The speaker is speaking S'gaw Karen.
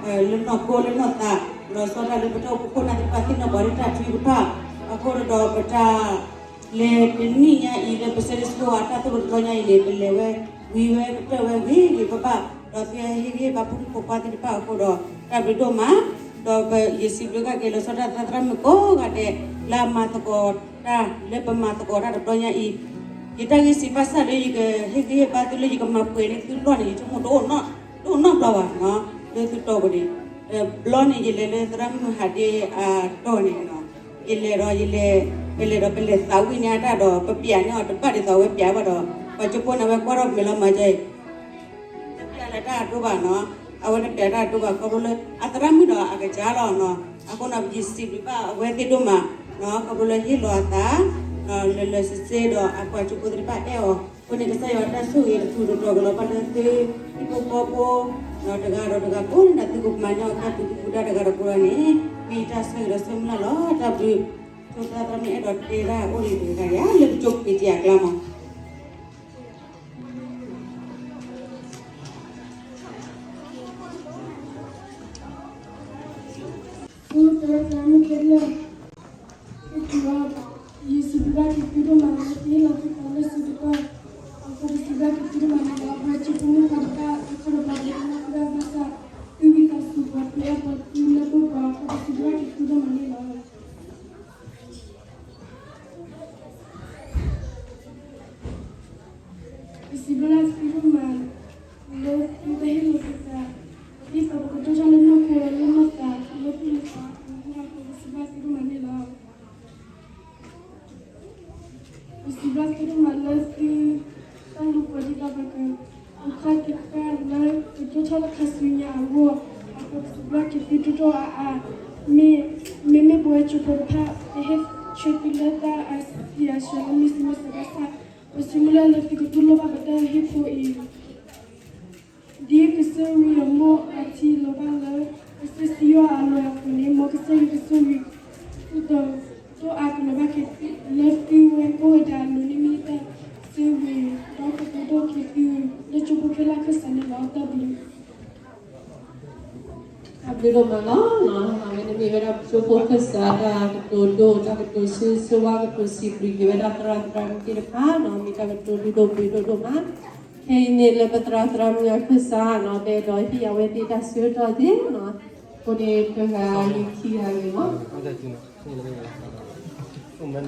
လၢနီၢ်ခိလၢနီၢ်သး, လီၤဆီဒၣ်တၢ်လၢပတၢ်အိၣ်ဖှိၣ်ဖိန့ၣ်သ့ၣ်တဖၣ် သ့ၣ်နီၣ်ပှၤလၢတၢ်ထုကဖၣ်, အဃိဒီးပတၢ် လဲၤတနံၣ်ညါအံၤလၢပ Sunday School အတၢ်သိၣ်လိတဘျီညါအံၤန့ၣ် ပလဲၤဝဲဝံၤဝဲကတၢၢ်ဝဲဂ့ၤဂ့ၤဘၣ်ဘၣ်, ဒီးသုဟ့ၣ်ဂံၢ်ဟ့ၣ်ဘါဖိမုၣ်ဖိခွါသ့ၣ်တဖၣ်အဃိဒီး တၢ်ဘျုးဒိၣ်မး, ဒီးယစံးဘျုးကက့ၤလီၤဆီဒၣ်တၢ်သရၣ်မုၣ်ကိးဂၤဒဲး လၢအမၤသကိးတၢ်လၢပမၤသကိးတၢ်တဘျီညါအံၤ, ယတၢ်ဂ့ၢ်စံးဘၣ်ဆၣ်လၢယကဟ့ၣ်ဂံၢ်ဟ့ၣ်ဘါသုလၢယကမၤပှဲၤန့ၢ်သုဘျီန့ၣ် ယဆိကမိၣ်တအိၣ်နီတဘျီဘၣ်နီၤ, လၢသုတီၢ်ပူၤန့ၣ် တဘျီန့ၣ် ယလဲၤလၢသရၣ်မုၣ်ဟးဒ့အတီၢ်န့ၣ်နီၤ, ယလဲၤဒီးယလဲၤ ပလဲၤဒီးပလဲၤသးဝံၣ်န့ၢ်အတၢ်ဒီး ပပျးန့ၢ်အီၤတဘၣ်ဒ်သိးအဝဲပျးဘၣ်ဒီး ပှၤကၠိဖိန့ၣ် အဝဲကွၢ်ထီၣ်ပမဲာ်လီၤမၤကဲအံၤ တပျးလၢတၢ်အဒိဘၣ်နီၤ, အဝဲတပျးတၢ်အဒိဘၣ် ခီဖျိလၢ အသရၣ်မုၣ်ဒီးအကစၢ်လီၤနီၤ, အဃိနီၤ ယစံးဘျုးဘၣ်အဝဲသ့ၣ်ဒိၣ်မးနီၤ, ခီဖျိလၢဟ့ၣ်လီၤအသး လၢလၢစ့စ့ဒီးအပှၤကၠိဖိသ့ၣ်တဖၣ်အဲၣ်အီၤ, အဃိန့ၣ် ကစၢ်ယွၤတၢ်ဆိၣ်ဂ့ၤတထူးတတီၤကလီၤဘၣ်လၢသု ဟံၣ်ဖိဃီဖိ ဒီးတဂၤဒီးတဂၤကိးဂၤဒဲး သုကမၤန့ၢ်အီၤကဲပူၤဒုပူၤဒါတဂၤဒီးကိးဂၤန့ၣ် မ့ၢ်ယတၢ်ဆၢဂ့ၤဒီးဆၢမုၢ်လၢ်လီၤ. တၢ်ဘျုး ဆိသရၣ်သရၣ်မုၣ်အဲၣ်ဒိးတဲဒၣ်အိၣ်ဒံးတဂၤယၤ လၢပကၠိပူၤက့ၤအကျါမး သုသရၣ်သရၣ်မုၣ်ခဲလၢာ်, ယစံးဘျုးဘၣ်က့ၤသုဒိၣ်မးလၢသုဟ့ၣ်လီၤသုသးလၢစုတကၢၢ်, အဃိပစံးဘျုးက့ၤသုဒိၣ်မးလၢပှၤကၠိဖိမုၣ်ခွါတဖၣ် အခီၣ်ဒီးပှၤဒိကနၣ်သုတၢ်ဘၣ်ဆၣ်, သုဝံသးစူၤပှၤသုအဲၣ်ပှၤသုလၢပှဲၤပှၤ အဃိပစံးဘျုးက့ၤသုဒိၣ်မးန့ၣ်လီၤ. ပစံးဘျုးဘၣ်သုဒိၣ်မး လၢသုတၢ်ဟ့ၣ်လီၤသုသး, ဒ်သိးပကဒိၣ်ထီၣ်လၢနီၢ်ခိလၢနီၢ်သး လၢသူၣ်လၢသးအပူၤန့ၣ်လီၤ. ပစံးဘျုးဘၣ်သုဒိၣ်မးန့ၣ်လီၤ. ပစံးဘျုးဘၣ်သုဒိၣ်မးလၢသု တၢ်လူၤပှၤဒ်သိးပက ပခီၣ်သ့ၣ်တဖၣ်လၢကဒိၣ်ထီၣ်လၢခါဆူညါအဂီၢ်, အဃိပစံးဘျုးဘၣ်က့ၤသုဒိၣ်ဒိၣ်အါအါ, မ့မ့ၢ်ပဝဲကၠိဖိတဖၣ် ပဟဲဆှၢသုလၢတၢ်အါဆံးအါဆှဲလၢမုၢ်ဆ့ၣ်မုၢ်ဆါဘၣ်ဆၣ်, ပဆိကမိၣ်လၢလၢသုကတူၢ်လိာ်ဘၣ်ပတၢ်ဟ့ၣ်ဖိအံၤ ဒ်ကစၢ်ယွၤအမိၢ်အထံလီၤဘၣ်လၢ ကစၢၢ်စံယိၣ်အလီၢ်အပူၤန့ၣ် မ်ကစၢ်ယွၤကဆိၣ်ဂ့ၤ သုတၢ်ဒိၣ်အါကလီၤဘၣ်က့ၤသု လၢသုဝဲကိးဝဲဒၣ်အလိၤန့ၣ်မ့ၢ်တၢ်ဆိၣ်ဂ့ၤ ဒီးကတိၤဒိၣ်က့ၤသု လၢကၠိဖိခဲလၢာ်ခၢၣ်စးန့ၣ်လီၤ. တၢ်ဘျုး တၢ်ဘျုးဒိၣ်မးလီၤ. အဝဲန့ၣ်မ့ၢ်ဝဲဒၣ်ကၠိဖိခၢၣ်စး တၢ်ကတိၤဒိၣ် တၢ်ကတိၤဆိၣ်ဂ့ၤဆိၣ်ဝါ ကတိၤစံးဘျုးက့ၤဝဲဒၣ်သရၣ်သရၣ်မုၣ်သ့ၣ်တဖၣ်နီၤ, မ့ၢ်တၢ်ကတိၤဒိၣ်ဒိၣ်ပှ့ၤဒိၣ်ဒိၣ်မး. ခဲအံၤန့ၣ်လၢပသရၣ်သရၣ်မုၣ်အခၢၣ်စးနီၤ ပအဲၣ်ဒိးဟ့ၣ်အဝဲသ့ၣ်တၢ်ဆၢကတီၢ်သ့နီၤ, အဃိန့ၣ်တဂၤဂ့ၤခံဂၤဂ့ၤမး အိၣ်မး